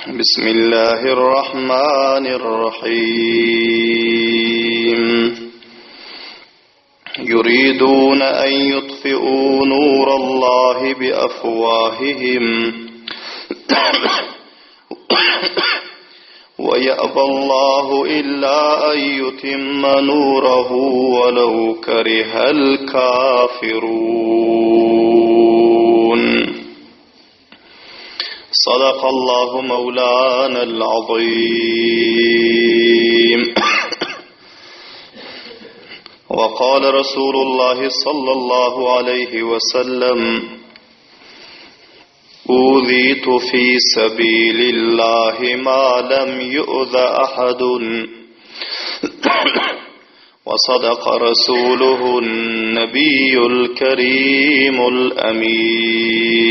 بسم الله الرحمن الرحيم يريدون أن يطفئوا نور الله بأفواههم ويأبى الله إلا أن يتم نوره ولو كره الكافرون صدق الله مولانا العظيم وقال رسول الله صلى الله عليه وسلم أوذيت في سبيل الله ما لم يؤذ أحد وصدق رسوله النبي الكريم الأمين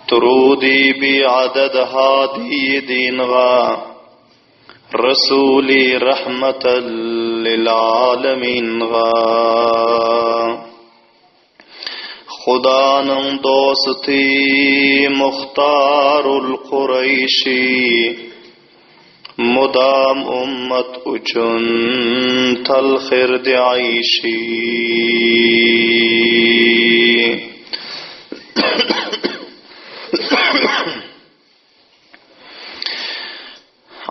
Trudi bi adad hadi dinga Rasuli rahmetel lil aleminga Hudanyň dosty Muhtarul Kureýşi Mudam ummat üçin talhirdi aýşy.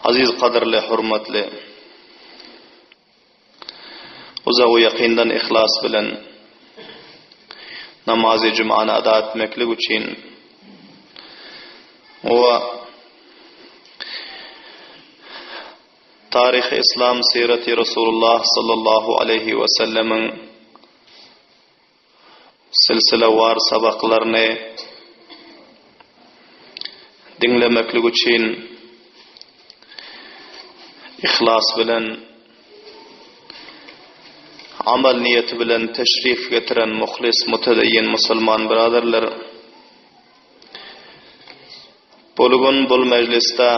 Aziz gadyrly hurmatly Uzagu ýakyndan yhlas bilen namazy jumany ada etmeklik üçin we taryhy yslam syreti Resulullah sallallahu aleýhi we sellemiň silsilewar sabaklaryny diňlemeklik üçin yhlas bilen amal niýeti bilen teşrif getiren muhlis mutedeýin musulman byraderler bu gün bul mejlisde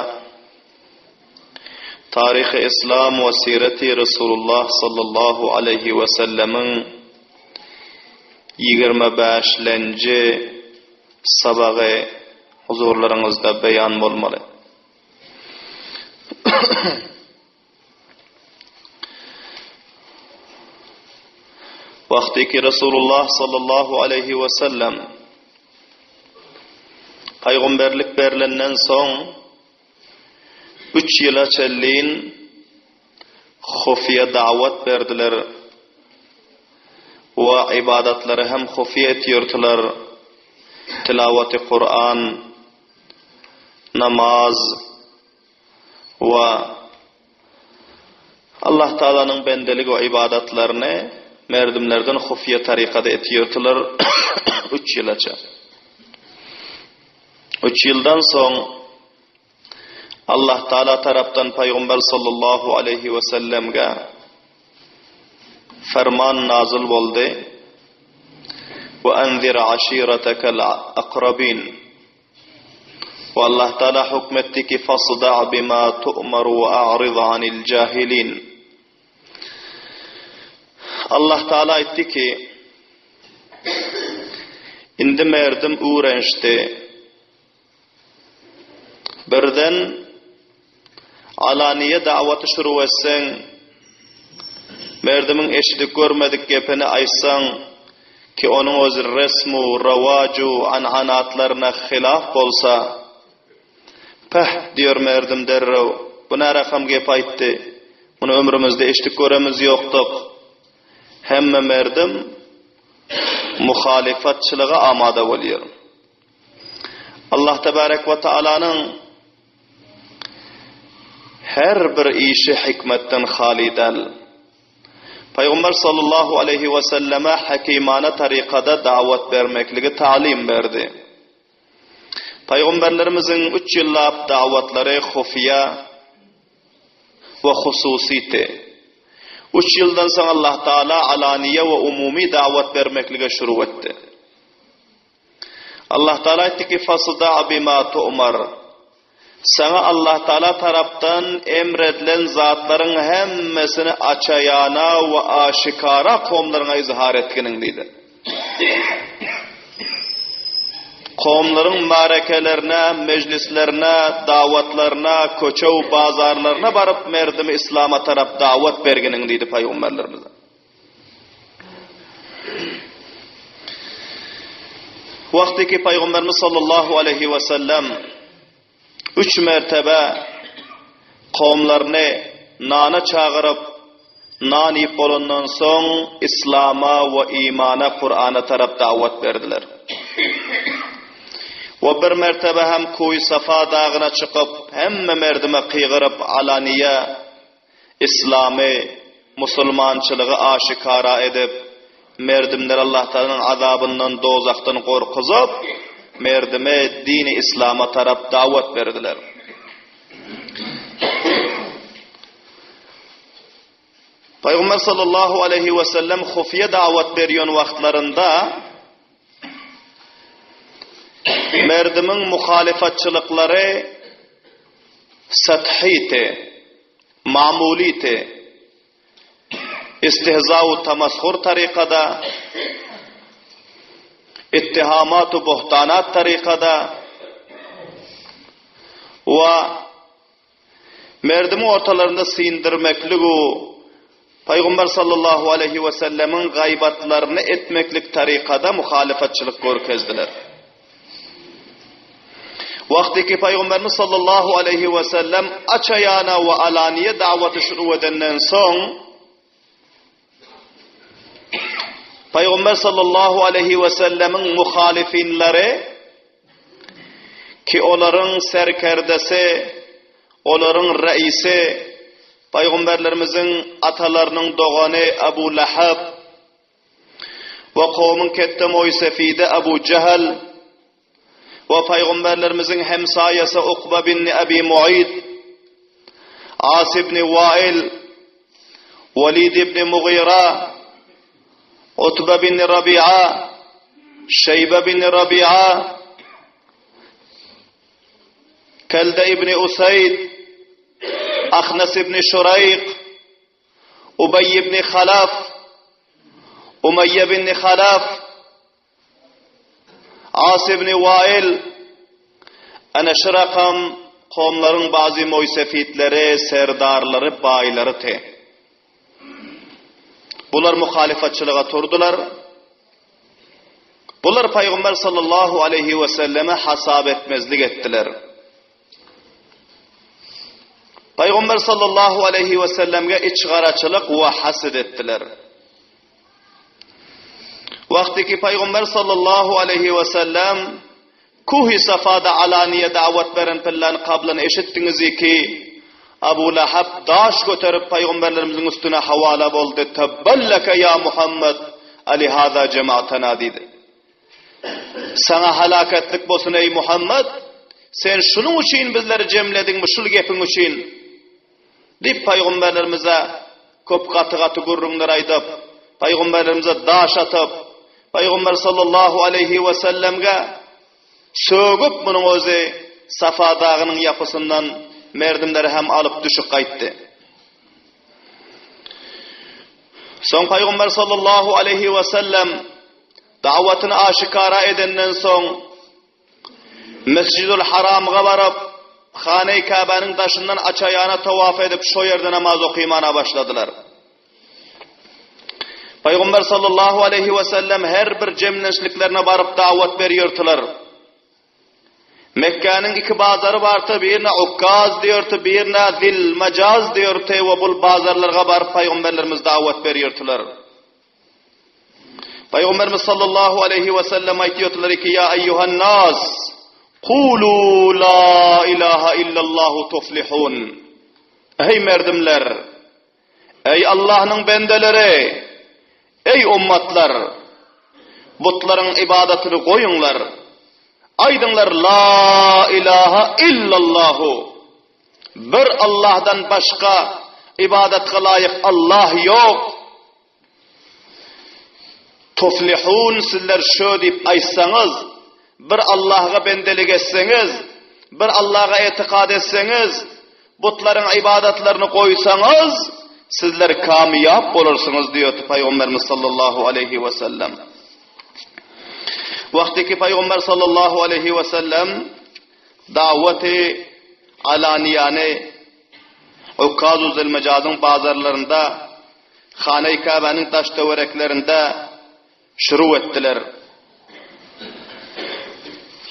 Taryhy Yslam we Sireti Resulullah sallallahu aleýhi we sellemiň 25-lenji sabagy huzurlaryňyzda beýan bolmaly. Wagtyky Resulullah sallallahu aleýhi we sellem paýgamberlik berlenden soň Üç ýyla çenlin hufiýa dawat berdiler we ybadatlary hem hufiýa etýärdiler, tilawaty Kuran, namaz we Allah Tagalanyň bendelik we ybadatlaryny merdimlerden hufiýa tarykada etýärdiler üç ýylaça. Üç ýyldan soň Allah Taala tarapdan Pygamber sallallahu aleýhi we sellemge ferman nazyl boldy. We enzir aşiretekel akrabin. We Allah Taala hükmetdi ki fasda bima tu'mar we a'rid anil jahilin. Allah Taala aýtdy ki Indi merdim öwrenişdi. Birden alaniýe dawaty şuru etseň, merdimiň eşidip görmedik gepini aýtsaň, ki onuň özi resmu, rawaju, an'anatlaryna hylaf bolsa, Päh, diýer merdim derrew, bu närakam gep aýtdy, muny ömrümizde eşidip göremiz ýokduk. Hemme merdim muhalyfatçylyga amada bolýar. Allah tebarek we taalanyň her bir işi hikmetden haly däl. Pygamber sallallahu aleýhi we selleme hekimana tarykada dawat bermekligi talim berdi. Pygamberlerimiziň üç ýyllap dawatlary hufiýa we hususydy. Üç ýyldan soň Allah Taala alaniýe we umumy dawat bermeklige şuru etdi. Allah Taala aýtdy ki, Fasda bima tu'mar. Saňa Allahtagala tarapdan emredilen zatlaryň hemmesini açaýana we aşikara kowumlaryňa izhar etginiň diýdi. Kowumlaryň märekelerine, mejlislerine, dawatlaryna, köçe we bazarlaryna baryp merdimi islama tarap dawat berginiň diýdi pygamberlerimize. Wagty ki Pygamberimiz sallallahu aleyhi we sellem üç mertebe kowumlaryny nana çagyryp, nan iýip bolandan soň islama we imana, Kur'ana tarap dawat berdiler. We bir mertebe hem Kuý Safa dagyna çykyp, hemme merdime kygyryp alaniýe Yslamy, musulmançylygy aşikara edip, merdimleri Allahtagalanyň azabyndan, dowzahdan gorkuzyp, merdime dini yslama tarap dawat berdiler. Pygamber sallallahu aleýhi we sellem hufiýe dawat berýän wagtlarynda merdimiň muhalyfatçylyklary sathyty, mamulyty, istihza-u tamashur tarykada, ittihamat-u buhtanat tarykada we Merdimiň ortalarynda syndyrmeklig-u Pygamber sallallahu aleýhi we sellemiň gaýbatlaryny etmeklik tarykada muhalyfatçylyk görkezdiler. Wagty ki Pygamberimiz sallallahu aleýhi we sellem aç-aýana we alaniýe dawaty şuru edenden soň, Pygamber sallallahu aleýhi we sellemiň muhalyfinleri ki olaryň serkerdesi, olaryň reisi Pygamberlerimiziň atalarynyň dogany Abu Lahab we kowumyň ketde moýsefidi Abu Jahl we pygamberlerimiziň hemsaýasy Ukba bin Abi Mu'id, As ibn Wail, Walid ibn Mugyra, Utba bin Rabi'a, Şeýbe bin Rabi'a, Kelde ibn Usayd, Ahnas ibn Şuraýk, Ubeý ibn Halaf, Umeýýe ibn Halaf, As ibn Wail, Ana şu rakam kowumlaryň bazy moýsefitleri, serdarlary, baýlary te. Bular muhalyfatçylyga turdular. Bular Pygamber sallallahu aleýhi we selleme hasap etmezlik etdiler. Pygamber sallallahu aleýhi we sellemge içgaraçylyk we haset etdiler. Wagty ki Pygamber sallallahu aleýhi we sellem Kuhy Safada alaniýe dawat beren pillany kablan eşitdiňizi ki, Abu Lahab daş göterip pygamberlerimiziň üstüne hawala boldy, Tebben leke ýa Muhammed, alihaza jema'tena diýdi. Saňa halakatlyk bolsun eý Muhammed, sen şunuň üçin bizleri jemlediňmi şul gepiň üçin? Diýip pygamberlerimize köp gaty-gaty gürrüňler aýdyp, pygamberlerimize daş atyp, pygamber sallallahu aleýhi we sellemge sögüp munuň özi Safa dagynyň ýapysyndan merdimleri hem alyp düşüp gaýtdy. Soň pygamber sallallahu aleýhi we sellem dawatyny aşikara edenden soň Mesjidül Haramga baryp, Hane-i Käbäniň daşyndan aç-aýana tawaf edip, şo ýerde namaz okymana başladylar. Pygamber sallallahu aleýhi we sellem her bir jemlenişliklerine baryp dawat berýärdiler. Mekgäniň iki bazary bardy, birine Ukkaz diýerdi, birine Zil Majaz diýerdi we bul bazarlarga baryp pygamberlerimiz dawat berýärdiler. Pygamberimiz sallallahu aleýhi we sellem aýtýardylar ki, Ýa eýýuhan nas, kulu la ilaha illallahu tuflihun. Eý merdimler, eý Allahnyň bendeleri, eý ummatlar, butlaryň ibadatyny goýuňlar. Aýdyňlar la ilaha illallahu. Bir Allahdan başga ibadatga laýyk Allah ýok. Tuflihun sizler şö diýip aýtsaňyz, bir Allahga bendelik etseňiz, bir Allaha etikat etseňiz, butlaryň ybadatlaryny goýsaňyz, sizler kamyýap bolarsyňyz diýdi Pygamberimiz sallallahu aleýhi we sellem. Wagty ki Pygamber sallallahu aleýhi we sellem dawaty alaniýany Ukaz-u Zilmejazyň bazarlarynda, Hana-i Käbäniň daş-töwereklerinde şuruw etdiler.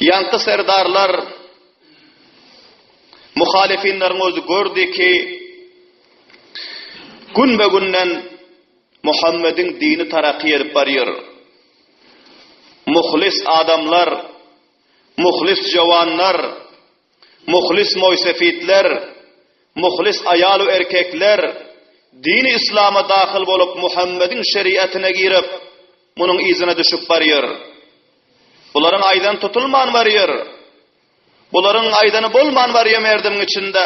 Ýaňky serdarlar muhalyfinleriň özi gördi ki, günbe-günden Muhammediň dini taraky edip barýar. Muhlis adamlar, muhlis jowanlar, muhlis moýsefitler, muhlis aýal-u erkekler dini islama dahyl bolup Muhammediň şeriatyna girip, munuň yzyna düşüp barýar. Bularyň aýdany tutulman barýar. Bularyň aýdany bolman barýar merdimiň içinde.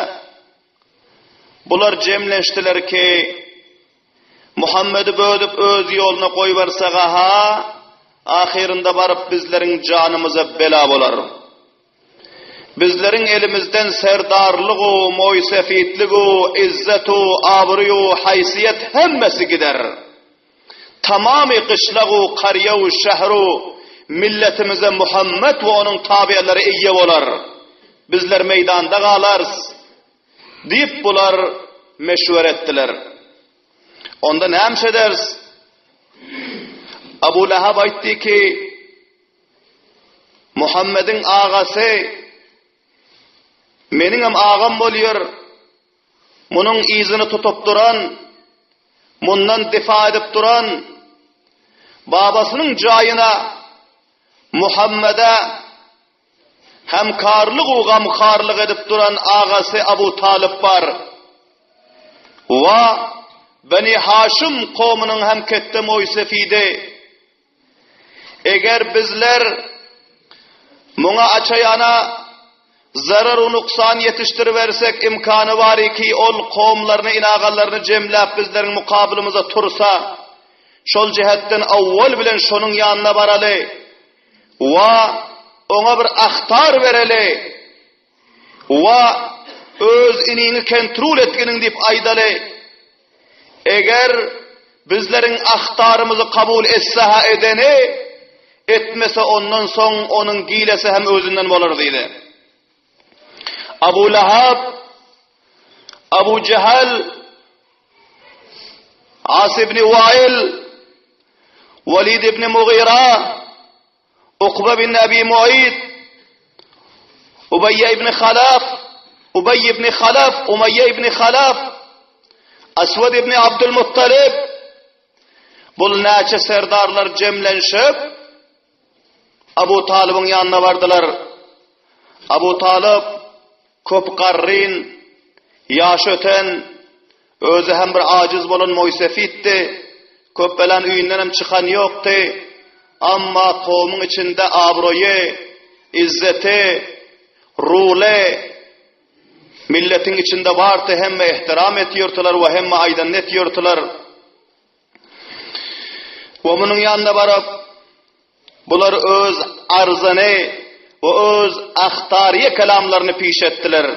Bular jemlenşdiler ki, Muhammedi bözüp öz ýoluna goýberseg-ha, ahyrynda baryp bizleriň janymyza bela bolar. Bizleriň elimizden serdarlyg-u, moýsefitlig-u, izzet-u, abry-u, haýsyýet hemmesi gider. Tamamy gyşlag-u, karýa-u, şähr-u, milletimize Muhammet we onuň tabyalary eýe bolar. Bizler meýdanda galarys. Diýip bular meşwere etdiler. Onda näme ederis? Abu Lahab aýtdy ki, Muhammediň agasy meniňem agam bolýar. Munuň yzyny tutup duran, mundan difa edip duran babasynyň jaýyna Muhammede hemkarlyk u gamharlyk edip duran agasy Abu Talyp bar. Wa Beni Haşym kowmunyň hem ketde moýsefidi. Eger bizler muňa açaýana zarar u nuksan ýetişdiribersek imkany bar ki ol kowumlaryny inagalaryny jemläp bizleriň mukabylymyza tursa şol jähetden awwal bilen şonuň ýanyna baraly wa oňa bir ahtar bereli wa öz iniňi kentrul etginiň diýip aýdaly Eger bizleriň ahtarymyzy kabul etse-hä edeni, etmese ondan soň onuň gilesi hem özünden bolar diýdi. Abu Lahab, Abu Jehal, As ibn Wail, Walid ibn Mugira, Ukba bin Abi Muaýt, Ubeýýe ibn Halaf, Ubeý ibn Halaf, Umeýýe ibn Halaf, Aswad ibn Abdülmuttalib, bul näçe serdarlar jemlenşip, Abu Talybyň ýanyna bardylar. Abu Talyp köp garryn, ýaş öten, Özi hem bir ajiz bolan moýsefitdi. Köp belan öýünden hem çykan ýokdy. Amma kowumyň içinde abraýy, izzeti, ruly milletiň içinde bardy, hemme ehtiram etýärdiler we hemme aýdanyny etýärdiler. We munuň ýanyna baryp, Bular öz arzyny we öz ahtaryýe kelamlaryny piş etdiler.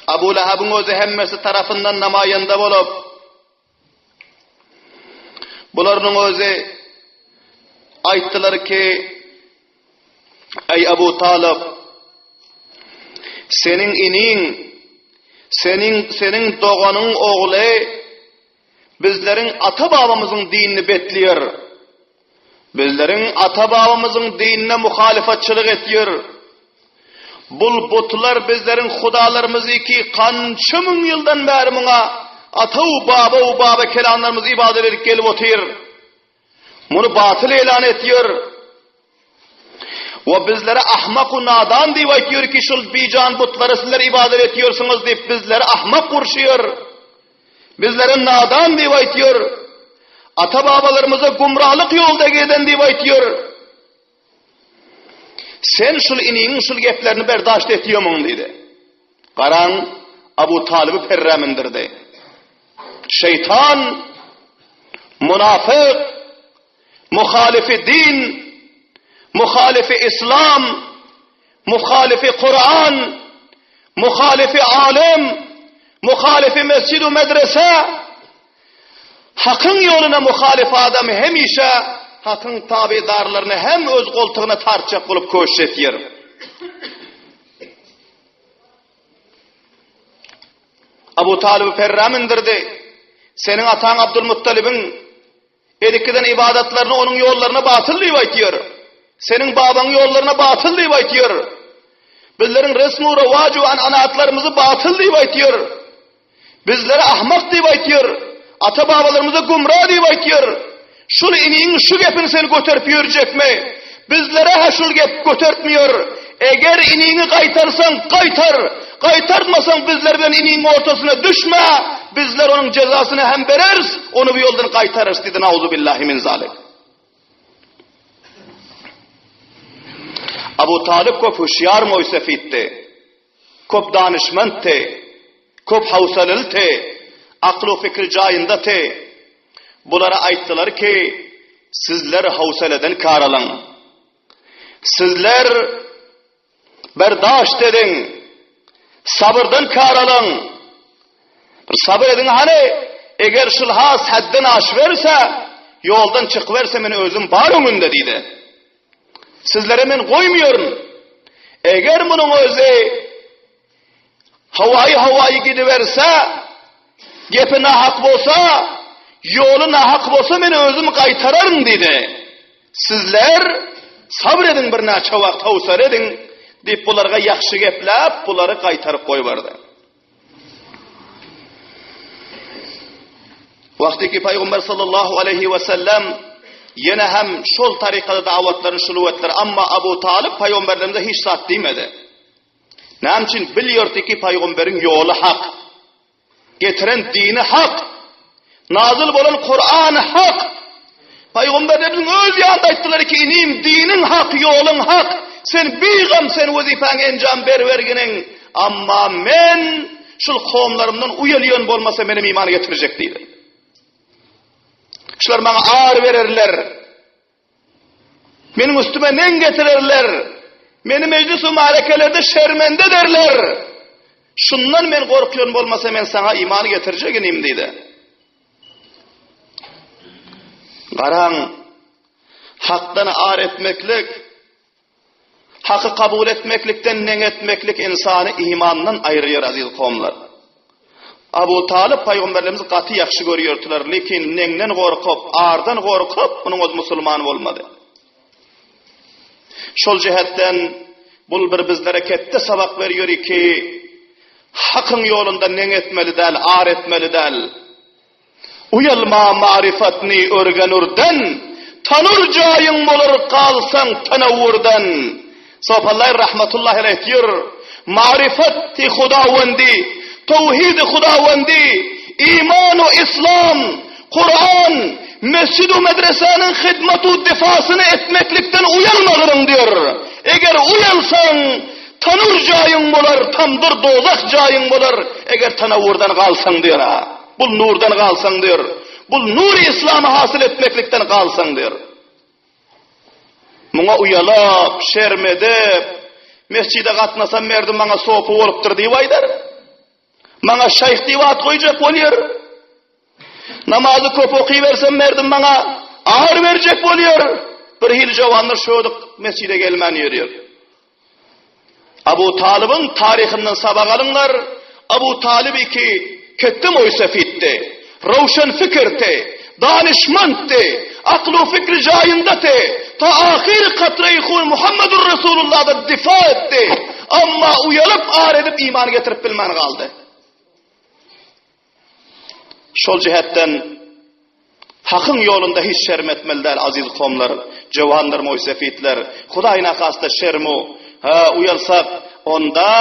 Abu Lahabyň özi hemmesi tarapyndan namaýanda bolup, bularynyň özi aýtdylar ki, Eý Abu Talyp, seniň iniň, seniň seniň doganyň ogly Bizleriň ata-babamyzyň dinini betleýär. Bizleriň ata-babamyzyň dinine muhalyfatçylyk etýär. Bul butlar bizleriň hudalarymyzyki kança müň ýyldan bäri muňa ata-u baba-u baba kelanlarymyz ybadat edip gelip otyr. Muny batyl elan etýär. We bizlere ahmak u nadan diýip aýtýar ki, şul bijan butlara sizler ibadet etýärsiňiz diýip bizleri ahmak gurşaýar. Bizlere nadan diýip aýtýar. Ata-babalarymyza gumralyk ýolda geden diýip aýtýar. Sen şul iniňiň şul geplerini berdaşt etýärmiň diýdi. Garaň, Abu Talyby perrä mündirdi. Şeýtan, munafyk, muhalyfy din, muhalyfy islam, Muhalyfy Kuran, muhalyfy alym, muhalyfy mesjid-u medrese, Hakyň ýoluna muhalyf adam hemişe Hakyň tabedarlaryny hem öz goltugyna tartjak bolup köşüş etýär. Abu Talyby perrä mündirdi. Seniň ataň Abdulmuttalibiň Edip giden ybadatlaryny onuň ýollaryna batyl diýip aýtýar. Seniň babaň ýollaryna batyl diýip aýtýar. Bizleriň resmu rewaju an-anatlarymyzy batyl diýip aýtýar. Bizlere ahmak diýip aýtýar. Ata-babalarymyza gümra diýip aýtýar. Şul iniň şu gepini sen göterip ýörjekmi? Bizlere-hä şul gep götertmiýor. Eger iniňi gaýtarsaň, gaýtar! Gaýtartmasaň, bizler bilen iniňiň ortasyna düşme! Bizler onuň jezasyny hem bereris, ony bu ýoldan gaýtararys diýdi. Nauzubillahi min zalik. Abu Talyp köp hüşýar moýsefitdi. Köp danyşmentdi. Köp howsalalydy. Akly fikri jaýyndady. Bulara aýtdylar ki, Sizler howsaladan kar alyň. Sizler berdaşt ediň. Sabyrdan kar alyň. Bir sabyr ediň hany, eger şul has hadden aşyberse, ýoldan çykyberse men özüm bar öňünde diýdi. Sizlere men goýmaýaryn. Eger munuň özi Howaýy-howaýy gidiberse, gepi nahak bolsa, ýoly nahak bolsa men özüm gaýtararyn diýdi. Sizler sabyr ediň birnäçe wagt howsala ediň diýip bularga ýagşy gepläp bulary gaýtaryp goýberdi. Wagty ki Pygamber sallallahu aleýhi we sellem ýene hem şol tarykada dawatlaryny şunup etdiler. Amma Abu Talyp pygamberlerimize hiç zat diýmedi. Näme üçin bilýärdi ki pygamberiň ýoly hak. Getiren dini hak. Nazyl bolan Kur'an hak. Pygamberlerimiziň öz ýanynda aýtdylar ki inim diniň hak, ýoluň hak. Sen bigam sen wezipäňi enjam berwerginiň. Amma men şul kowumlarymdan uýalýan bolmasa menem iman getirjek diýdi. Şular maňa ar bererler. Meniň üstüme neň getirerler. Meni mejlis-u marekelerde şermende ederler. Şundan men gorkýan bolmasa men saňa iman getirjek inim diýdi. Garaň, hakdan ar etmeklik, Haky kabul etmeklikden neň etmeklik ynsany imandan aýyrýar aziz kowumlar. Abu Talyp pygamberlerimizi gaty ýagşy görýärdiler, lekin neňden gorkup, ardan gorkup, munuň özi musulman bolmady. Şol jähetden bul bir bizlere ketde sabak berýär ki, hakyň ýolunda neň etmeli däl, ar etmeli däl. Uýalma maryfatny örgen-urden, Tanur jaýyň bolar galsaň tanawwurdan. Sopallaý rahmatullahi aleýh diýr, Maryfaty Hudawendi, towhidi Hudawendi, iman-u islam, Kuran, mesjid-u medresäniň hyzmat-u difasyny etmeklikden uýalmagyryň diýr. Eger uýalsaň, tanur jaýyň bolar, tamdyr dozah jaýyň bolar, eger tanawwurdan galsaň diýr. Bul nurdan galsaň diýr. Bul nury yslamy hasyl etmeklikden galsaň diýr. Muňa uýalap, şerm edip, mesjide gatnasam merdim maňa sopy bolupdyr diýip aýdar. Maňa şaýh diýip at goýjak bolýar. Namazy köp okybersem merdim maňa ar berjek bolýar. Bir hili jowanlar şödük mesjide gelmän ýörýär. Abu Talybyň taryhyndan sabak alyňlar, Abu Talyp iki ketde moýsefitdi, röwşen fikirdi, danyşmantdy, aklu fikri jaýyndady, ta ahyry katreýi hun Muhammedur Resulullahdan difa etdi, amma uýalyp ar edip iman getirip bilmän galdy. Şol jähetden Hakyň ýolunda hiç şerm etmeli däl aziz komlar, jöwanlar moýsefitler. Hudaý nahasta şermu, ha, uýalsak, onda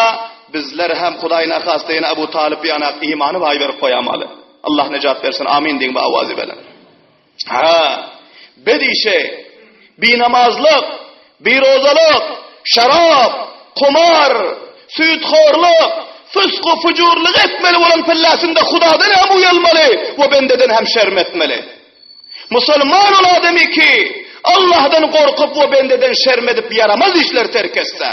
bizler hem Hudaý nahasta ýene Abu Talyp ýanak imany baý berip goýamaly. Allah nejat bersin, amin diýiň bu awazy bilen. Ha, bed işe, binamazlyk, birozalyk, şarap, kumar, süýthorluk, fysku fujurlyk etmeli bolan pilläsinde Hudadan hem uýalmaly we bendeden hem şerm etmeli. Musulman ol adamy ki, Allahdan gorkup we bendeden şerm edip ýaramaz işleri terk etse.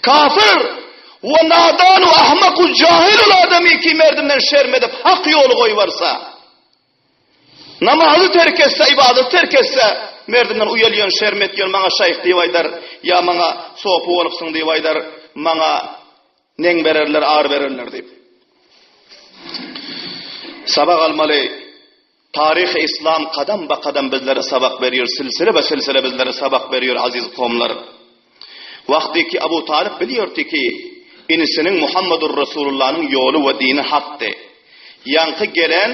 Kafir we nadan we ahmak we jahil ol adamy ki merdimden şerm edip hak ýoly goýbarsa, namazy terk etse, ibadaty terk etse, merdimden uýalýan, şerm etýän maňa şaýh diýip aýdar, ýa maňa sopy bolupsyň diýip aýdar, maňa neň bererler, ar bererler diýip. Sabak almaly. Taryhy Islam kadam ba kadam bizlere sabak berýär, silsile ba silsile bizlere sabak berýär aziz kowumlar. Wagty ki Abu Talyp bilýärdi ki, inisiniň Muhammedur Resulullanyň ýoly we dini hakdy. Ýaňky gelen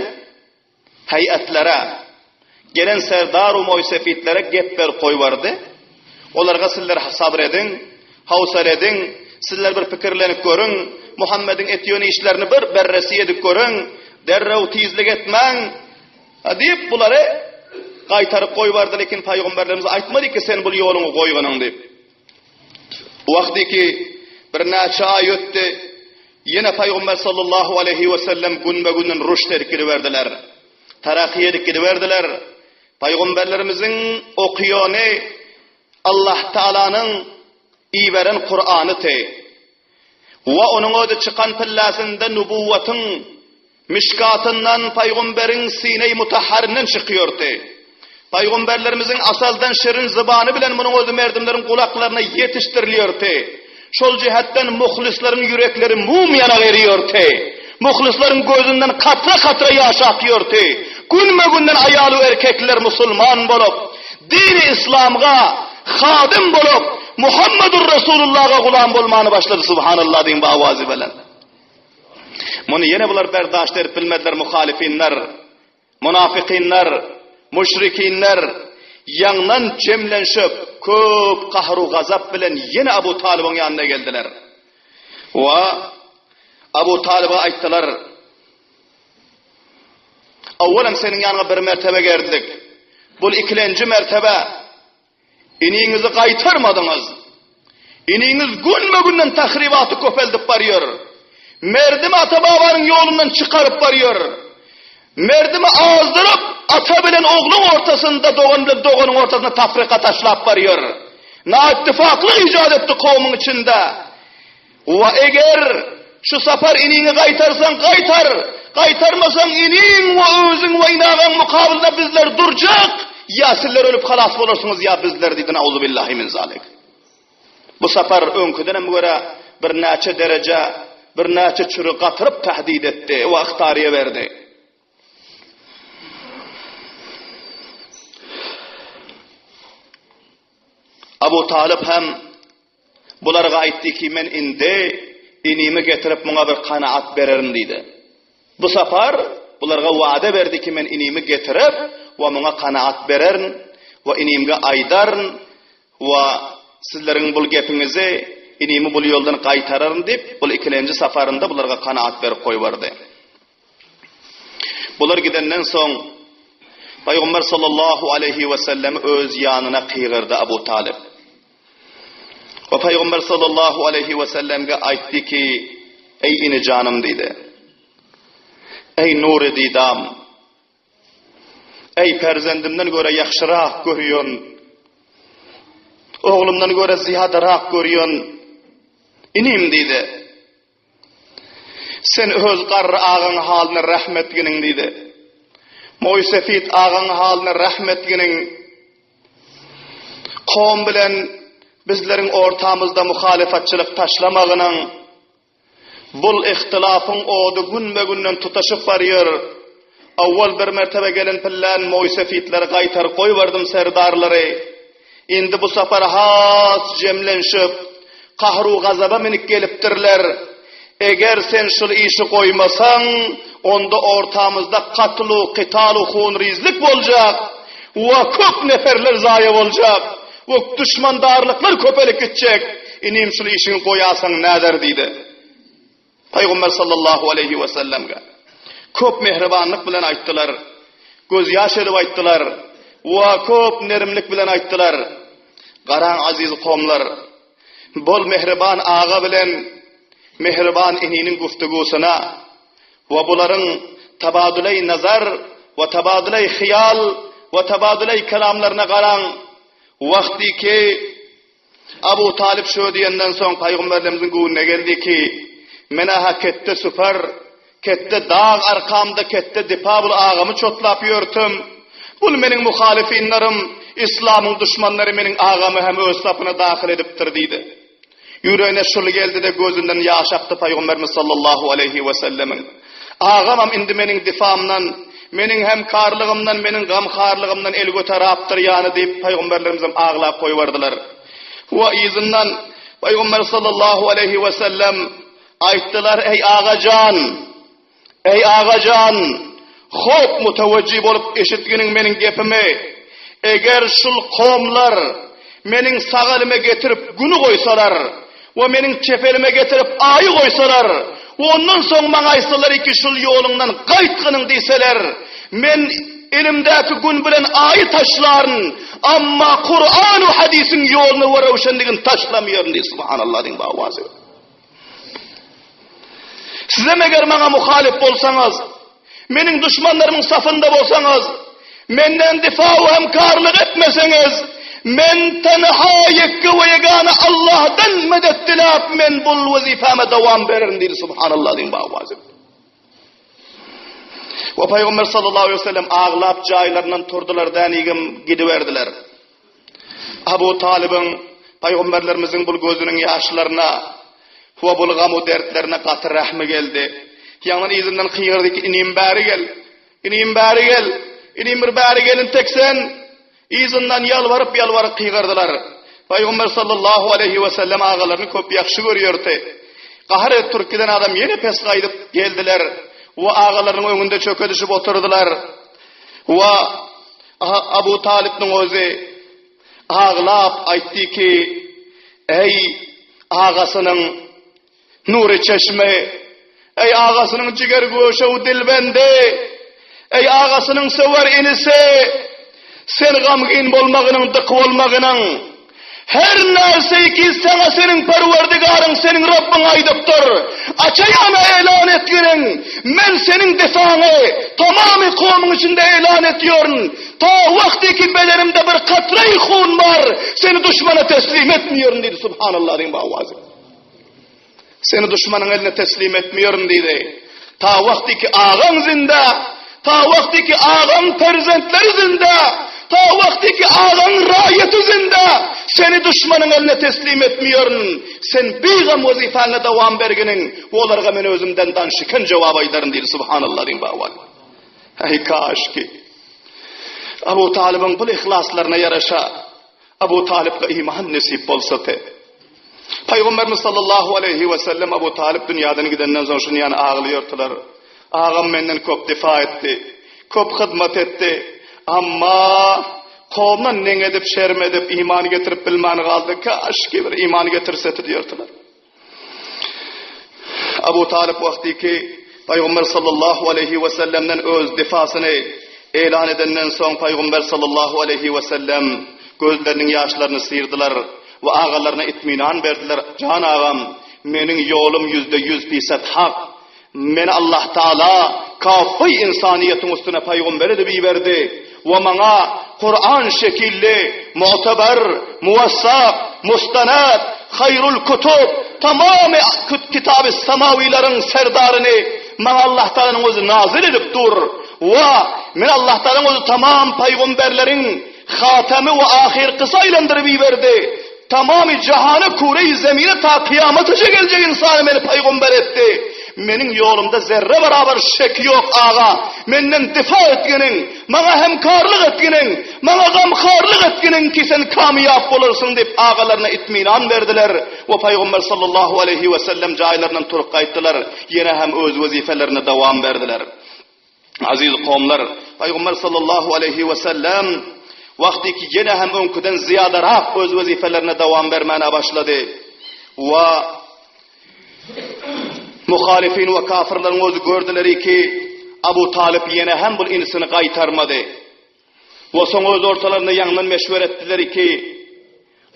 heýetlere, gelen serdar u moýsefitlere gep berip goýbardy. Olarga sizler sabyr ediň, howsala ediň, sizler bir pikirlenip görüň, Muhammediň etýän işlerini bir berresi edip görüň, derrew tizlik etmäň diýip bulary gaýtaryp goýbardy, lekin paýgamberlerimiz aýtmady ki sen bul ýoluňy goýganyň diýip. Wagty ki birnäçe aý ötdi, ýene paýgamber sallallahu aleýhi we sellem günbe-günden rüşd edip gidiberdiler. Taraky edip gidiberdiler. Pygamberlerimiziň okyany Allah Taalanyň iberen Kuranyty we onuň özi çykan pillasynda nubuwatyň mişkatyndan pygamberiň sineý mutahharinden çykýardy. Pygamberlerimiziň asaldan şirin zybany bilen munuň özi merdimleriň gulaklaryna ýetişdirilýärdi. Şol jähetden muhlyslaryň ýürekleri mum ýanak eriýärdi. Muhlyslaryň gözünden katra-katra ýaş akýardy. Günbe-günden aýal-u erkekler musulman bolup, dini yslamga hadym bolup, Muhammedur Resulullaha gulam bolmany başlady, Subhanallah diýiň bu awazy bilen. Muny ýene bular berdaşt edip bilmediler muhalyfinler. Munafykynlar, müşrikinler ýaňdan jemlenşip, köp gahru-gazap bilen ýene Abu Talybyň ýanyna geldiler. We Abu Talyba aýtdylar, Owalam seniň ýanyňa bir mertebe geldik. Bul ikilenji mertebe. Iniňizi gaýtarmadyňyz. Iniňiz günbe-günden tahribaty köpeldip barýar. Merdimi ata-babanyň ýolundan çykaryp barýar. Merdimi azdyryp, ata bilen ogluň ortasynda, dogan bilen doganyň ortasynda tafryka taşlap barýar. Naittifaklyk ijat etdi kowumyň içinde. Wa eger şu sapar iniňi gaýtarsaň gaýtar, gaýtarmasaň iniň we özüň we inagaň mukabylynda bizler durjak, ýa sizler ölüp halas bolarsyňyz ýa bizler diýdi nauzubillahi min zalik. Bu sapar öňküdenem görä birnäçe dereje, birnäçe çüri gatyryp tahdid etdi we yhtaryýa berdi. Abu Talyp hem Bularga aýtdy ki, men indi inimi getirip muňa bir kanaat bererin diýdi. Bu sapar bularga wada berdi ki, men inimi getirip we muňa kanaat bererin we inimge aýdaryn we sizleriň bul gepiňizi inimi bul ýoldan gaýtararyn diýip, bul ikilenji saparynda bularga kanaat berip goýberdi. Bular gidenden soň Pygamber sallallahu aleýhi we sellemi öz ýanyna kygyrdy Abu Talyp. We Pygamber sallallahu aleýhi we sellemge aýtdy ki, Eý ini janym diýdi. Eý nury didam. Eý perzendimden görä ýagşyrak görýän. Oglumdan görä zyýadarak görýän. Inim diýdi. Sen öz garry agaň halyna rähm etginiň diýdi. Moýsefit agaň halyna rähm etginiň. Kowum bilen bizleriň ortamyzda muhalyfatçylyk taşlamagynyň. Bul ihtilafyň ody günbe-günden tutaşyp barýar. Owwal bir mertebe gelen pillän moýsefitleri gaýtaryp goýberdüm serdarlary. Indi bu sapar has jemlenşip, kahru-gazaba minip gelipdirler. Eger sen şul işi goýmasaň, onda ortamyzda katl-u kytal-u hunrizlik boljak we köp neferler zaýa boljak we duşmandarlyklar köpelip gitjek. Inim şul işiňi goýasaň näder diýdi. Pygamber sallallahu aleýhi we sellemge köp mähribanlyk bilen aýtdylar, gözýaş edip aýtdylar we köp nerimlik bilen aýtdylar. Garaň aziz kowumlar, bol mähriban aga bilen mähriban ininiň guftugusyna we bularyň tabaduleý nazar we tabaduleý hyýal we tabaduleý kelamlaryna garaň, wagtyky. Abu Talyp şo diýenden soň Pygamberlerimiziň göwnüne geldi ki, Men-ä-hä ketde süper, ketde dag arkamda ketde dipa bul agamy çotlap ýörtem. Bul meniň muhalyfinlerim, islamyň duşmanlary meniň agamy hem öz sapyna dahyl edipdir diýdi. Ýüregine şul geldi-de gözünden ýaş akdy Pygamberimiz sallallahu aleýhi wesellemiň. Agamam indi meniň difamdan, meniň hemkarlygymdan, meniň gamharlygymdan el göterapdyr ýany diýip Pygamberlerimizem aglap goýberdiler. We yzyndan Pygamber sallallahu aleýhi wesellem aýtdylar, Eý agajan! Eý, aga jan, hop mutewejji bolup eşitginiň meniň gepimi, eger şul kowumlar meniň sag elime getirip güni goýsalar we meniň çep elime getirip aýy goýsalar we ondan soň maňa aýtsalar iki şul ýoluňdan gaýtgynyň diýseler, men elimdäki gün bilen aýy taşlaryn, amma Kur'an we hadisiň ýoluny we röwşenligini taşlamaýaryn diýdi. Subhanallah diýiň bawazy. Sizem eger maňa muhalyf bolsaňyz, meniň duşmanlarymyň safynda bolsaňyz, menden difa we hemkarlyk etmeseňiz, men tenha ýeke we ýegana Allahdan medet diläp, men bul wezipäme dowam bererin diýdi. Subhanallah diýiň bawazy. We Pygamber sallallahu aleyhi ve sellem aglap jaýlaryndan turdular, dänigem gidiberdiler. Abu Talybyň pygamberlerimiziň bul gözüniň ýaşlaryna we bul gamu dertlerine gaty rähmi geldi. Ýaňdan yzyndan gygyrdy ki, inim bäri gel, inim bäri gel, inim bir bäri gelin tek sen. Yzyndan ýalbaryp-ýalbaryp gygyrdylar. Pygamber sallallahu aleýhi we sellem agalaryny köp ýagşy görýärdi. Gahar edip turup giden adam ýene pes gaýdyp geldiler we agalarynyň öňünde çöke düşüp oturdylar. We Abu Talypnyň özi aglap aýtdy ki, Eý, agasynyň nury çeşme, eý, agasynyň jiger göşew dilbendi, eý, agasynyň söwer inisi, sen gamgyn bolmagynyň, dyk bolmagynyň, Her närseýi ki saňa seniň Perwerdigaryň, seniň Rabbyň aýdypdyr, açaýana elan etginiň, Men seniň difaňy tamamy kowumyň içinde elan etýärin, ta wagty ki bedenimde bir katraýy hun bar, seni duşmana teslim etmeýärin diýdi. Subhanallah diýiň bu owazy. Seni duşmanyň eline teslim etmeýärin diýdi. Ta wagty ki agaň zinde, ta wagty ki agaň perzentleri zinde, ta wagty ki agaň raýaty zinde, seni duşmanyň eline teslim etmeýärin. Sen bigam wezipäňe dowam berginiň, olarga men özümden danşiken jogap aýdaryn diýdi. Subhanallah diýiň bawal. Eý kaşki. Abu Talybyň bu yhlaslaryna ýaraşa Abu Talypga iman nesip bolsady. Pygamberimiz sallallahu aleýhi we sellem Abu Talyp dünýäden gidenden soň şuny ýaly aglaýardylar. Agam menden köp difa etdi, köp hyzmat etdi. Amma kowumdan neň edip, şerm edip, iman getirip bilmän galdy. Kaşki bir iman getirsedi diýerdiler. Abu Talyp wagtyky Pygamber sallallahu aleýhi we sellemden öz difasyny elan edenden soň Pygamber sallallahu aleýhi we sellem gözleriniň ýaşlaryny syrdylar we agalaryna itminan berdiler, Jan agam, meniň ýolum 100% pisat hak. Meni Allah Taala kafy ynsanyýetiň üstüne pygamber edip iberdi we maňa Kuran şekilli mu'teber, muwassak, mustanad, haýrul kutub, tamamy kitaby samawilaryň serdaryny maňa Allah Taalanyň özi nazyl edip dur we meni Allah Taalanyň özi tamam pygamberleriň hatamy we ahyrkysy aýlandyryp iberdi. Tamamy jahana küreýi zemine ta kyýamataça geljek ynsana meni paýgamber etdi. Meniň ýolumda zerre barabar şek ýok aga. Menden difa etginiň, maňa hemkarlyk etginiň, maňa gamharlyk etginiň ki sen kamyýap bolarsyň diýip agalaryna itminan berdiler we paýgamber sallallahu aleýhi we sellem jaýlaryndan turup gaýtdylar, ýene hem öz wezipelerine dowam berdiler. Aziz kowumlar, Pygamber sallallahu aleýhi we sellem wagty ki ýene hem öňküden zyýadarak öz wezipelerine dowam bermäne başlady. We muhalifin we kafirleriň özi gördüleri ki Abu Talyp ýene hem bu inisini gaýtarmady. We soň öz ortalarynda ýaňdan meşwer etdiler ki,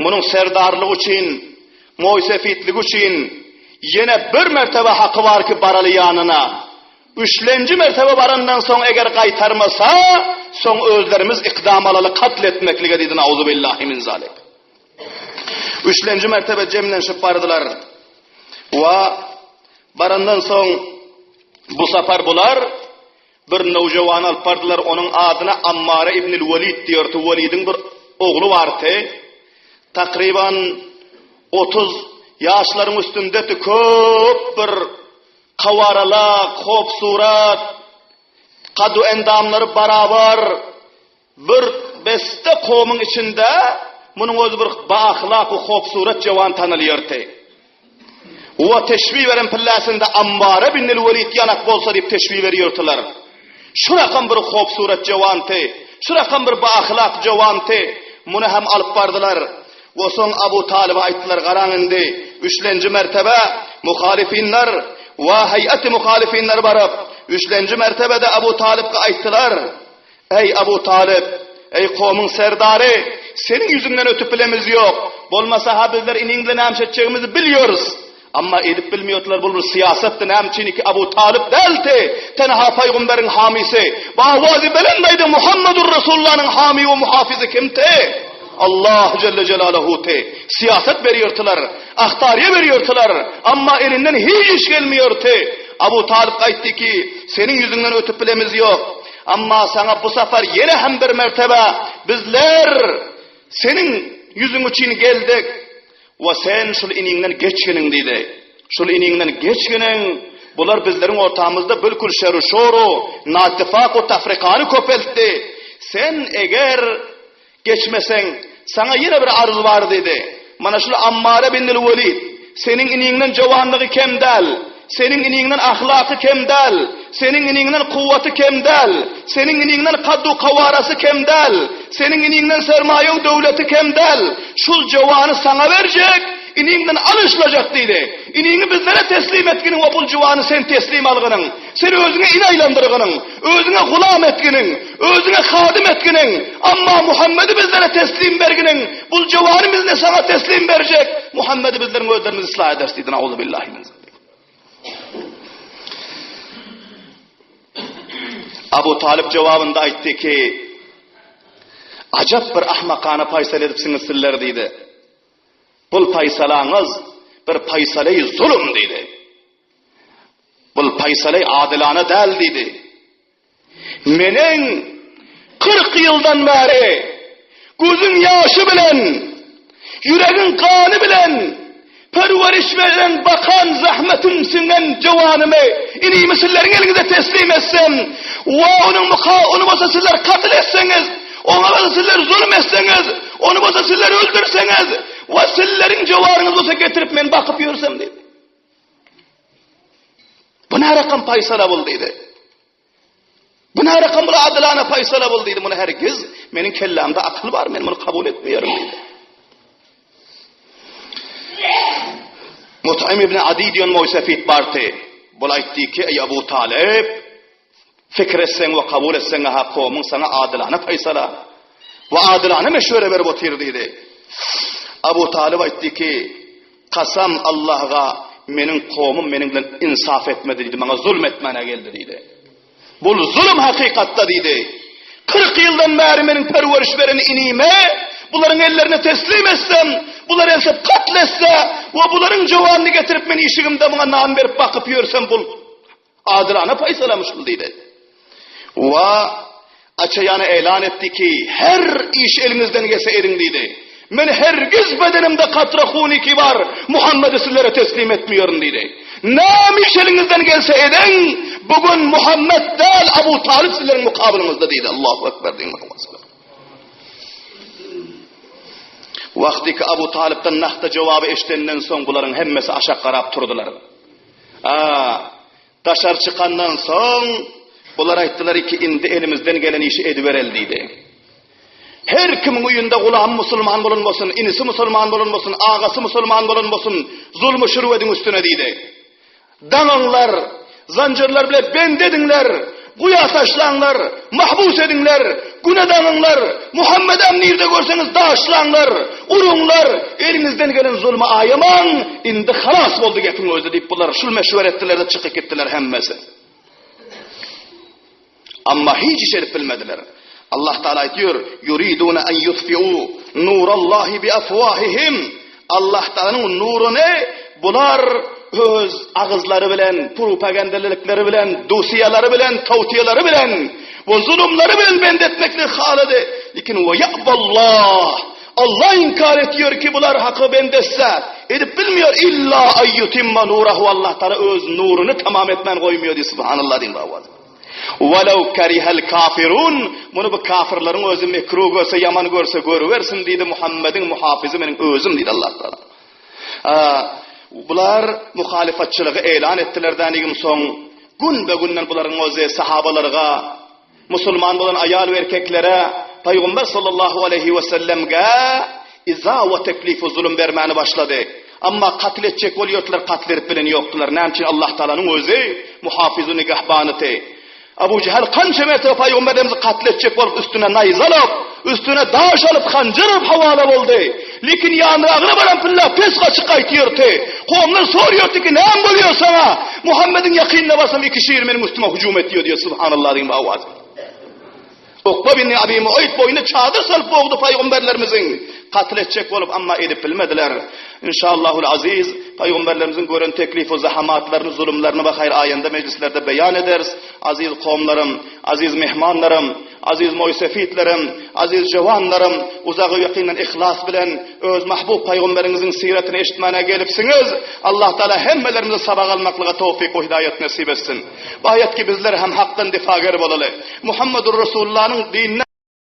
munuň serdarlygy üçin, moýsefitligi üçin ýene bir mertebe haky bar ki baraly ýanyna. Üçlenji mertebe barandan soň eger gaýtarmasa, soň özlerimiz ikdam alaly katl etmeklige diýdi, nauzubillahi min zalik. Üçlenji mertebe jemlenşip bardylar. Wa barandan soň bu sapar bular bir nowjawany alyp bardylar, onuň adyna Ammara ibnül Welid diýerdi, Welidiň bir ogly bardy. Takryban 30 ýaşlaryň üstündedi, köp bir kawaralak, hopsurat, kadu endamlary barabar, Bir beste kowumyň içinde munuň özi bir baahlak we hopsurat jewan tanylýardy. We teşbih beren pilläsinde Ammara binil Welid ýanak bolsa diýip teşbih berýärdiler. Şu rakam bir hopsurat jewandy, şu rakam bir baahlak jewandy. Muny hem alyp bardylar. We soň Abu Talyba aýtdylar, garaň indi, üçlenji mertebe muhalyfinler we heýeti muhalyfinler baryp, üçlenji mertebede Abu Talypga aýtdylar, Eý, Abu Talyp! Eý, kowumyň serdary! Seniň ýüzüňden ötüp bilemiz ýok. Bolmasa-ha bizler iniň bilen näme etjegimizi bilýäris. Amma edip bilmeýärdiler, bul bir syýasatdy, näme üçin ki Abu Talyp däldi, tenha paýgamberiň hamysy. Bu owazy belent aýdan Muhammedur Resulullanyň hamy we muhafyzy kimdi? Allah jelle jelaluhudy. Syýasat berýärdiler, ahtaryýa berýärdiler, amma elinden hiç iş gelmeýärdi. Abu Talyp aýtdy ki, seniň ýüzüňden ötüp bilemiz ýok. Amma saňa bu sapar ýene hem bir mertebe bizler seniň ýüzüň üçin geldik we sen şul iniňden geçginiň diýdi. Şul iniňden geçginiň, bular bizleriň ortamyzda bilkul şeru-şoru, naittifak we tafrikany köpeltdi. Sen eger Geçmeseň, saňa ýene bir arz bar diýdi. Mana şul Ammara binil Welid, seniň iniňden jowanlygy kem däl, seniň iniňden ahlaky kem däl, seniň iniňden kuwwaty kem däl, seniň iniňden kaddu-kawarasy kem däl, seniň iniňden sermaýa-u döwleti kem däl, şul jowany saňa berjek, iniňden alyşlajak diýdi. Iniňi bizlere teslim etginiň we bul juwany sen teslim algynyň. Sen özüňe il aýlandyrgynyň, özüňe gulam etginiň, özüňe hadym etginiň, amma Muhammedi bizlere teslim berginiň, bul jowany biz ne saňa teslim berjek, Muhammedi bizleriň özlerimiz yslah ederis diýdi. Nauzubillahi min zalik. Abu Talib jogabynda aýtdy ki, Ajap bir ahmakana paýsal edipsiňiz sizler diýdi. Bul paýsalaňyz bir paýsaleý zulum diýdi. Bul paýsaleý adylana däl diýdi. Meniň 40 ýyldan bäri gözüň ýaşy bilen, ýüregiň gany bilen perweriş beren bakan zähmetim siňen jowanymy inimi sizleriň eliňize teslim etsem we onuň muka ony bolsa sizler katl etseňiz, oňa bolsa sizler zulum etseňiz, ony bolsa sizler öldürseňiz we sizleriň jowanyňyzy bolsa getirip men bakyp ýörsem diýdi. Bu ne rakam paýsala bul diýdi. Bu ne rakam bul adylana paýsala bul diýdi. Muny hergiz meniň kellämde akyl bar, men muny kabul etmeýärin diýdi. Mut'im ibn Adi diýen moýsefit bardy. Bul aýtdy ki, ey Abu Talib, Pikir etseň we kabul etseň-ä kowumyň saňa adylana paýsala we adylana meşwere berip otyr diýdi. Abu Talyp aýtdy ki, Kasam Allaha, meniň kowumym meniň bilen ynsap etmedi diýdi, maňa zulm etmäne geldi diýdi. Bul zulum hakykatda diýdi. 40 ýyldan bäri meniň perweriş beren inime bularyň ellerine teslim etsem, bular eltip katl etse we bularyň jowanyny getirip men işigimde muňa nan berip bakyp ýörsem bul Adylana paýsalam şul diýdi. Wa açaýana elan etdi ki, her iş eliňizden gelse ediň diýdi. Men hergiz bedenimde katra huny ki bar, Muhammedi sizlere teslim etmiyorum diýdi. Näme iş eliňizden gelse ediň, bugün Muhammed däl Abu Talib sizleriň mukabylyňyzda diýdi. Allahu ekber diýin Muhammed sallallahu Wagty ki Abu Talibden nahta jogaby eşidenden soň bularyň hemmesi aşak garap turdular. A daşary çykandan soň, bular aýtdylar ki, indi elimizden gelen işi edibereli diýdi. Her kimiň öýünde gulamy musulman bolan bolsun, inisi musulman bolan bolsun, agasy musulman bolan bolsun, zulmy şürwediň üstüne diýdi. Daňyňlar, zanjyrlar bile bend ediňler, guýa taşlaňlar, mahbus ediňler, güne daňyňlar, Muhammedem nirde görseňiz daşlaňlar, uruňlar, eliňizden gelen zulmy aýamaň, indi halas boldy gepiň özi diýip bular şul meşwer etdiler-de çykyp gitdiler hemmesi. Amma hiç iş edip bilmediler. Allah Taala aýtýar, Yuriduna an yutfi'u nurallahi bi afwahihim. Allah Taalanyň nuruny bular öz agyzlary bilen, propagandalylykları bilen, dosiýalary bilen, tawtiýalary bilen we zulumlary bilen bend etmekligi halady. Lekin we ya'ballah Allah inkar etýär ki bular haky bend etse, edip bilmiýär illa aýutimma nurahu Allah Taala öz nuruny tamam etmän goýmaýar diýip subhanallah diýip awaz. Welew kerihel kafirun, muny bu kafirleriň özi mekruh görse, ýaman görse görübersin diýdi, Muhammediň muhafyzy meniň özüm diýdi Allah Taala. Bular muhalyfatçylygy eýlan etdiler dänigim soň günbe-günden bularyň özi sahabalarga, musulman bolan aýal we erkeklere Pygamber sallallahu aleýhi we sellemge iza we teklif we zulum bermäni başlady. Amma katl etjek bolýardylar, katl edip bilen ýokdular. Näme üçin Allah Taalanyň özi muhafyzu nigahbanyty. Abu Jehal kança mertebe Pygamberimizi katl etjek bolup üstüne naýza alyp, üstüne daş alyp, hanjar alyp hawala boldy. Lekin ýanyragyna baran pille pes gaçyp gaýtýardy. Kowumlar soraýardy ki, näme bolýar saňa? Muhammediň ýakynyna barsam iki şir meniň üstüme hüjüm etýär diýýär. Subhanallah diýip awaz. Ukba bin Abi Muaýt boýuna çadyr salyp bogdy pygamberlerimiziň katl etjek bolup, amma edip bilmediler. Inşallahul aziz, pygamberlerimiziň gören teklif we zahamatlaryny, zulumlaryny we haýyr aýanda mejlislerde beýan ederis. Aziz kowumlarym, aziz mehmanlarym, aziz moýsefitlerim, aziz jowanlarym, uzagy ýakyndan yhlas bilen öz mahbub pygamberiňiziň syratyny eşitmäne gelipsiňiz. Allah Taala hemmelerimize sabak almaklyga towfyk we hidaýat nesip etsin. Baýat ki bizler hem hakdan difager bolaly. Muhammedur Resulullanyň dinine.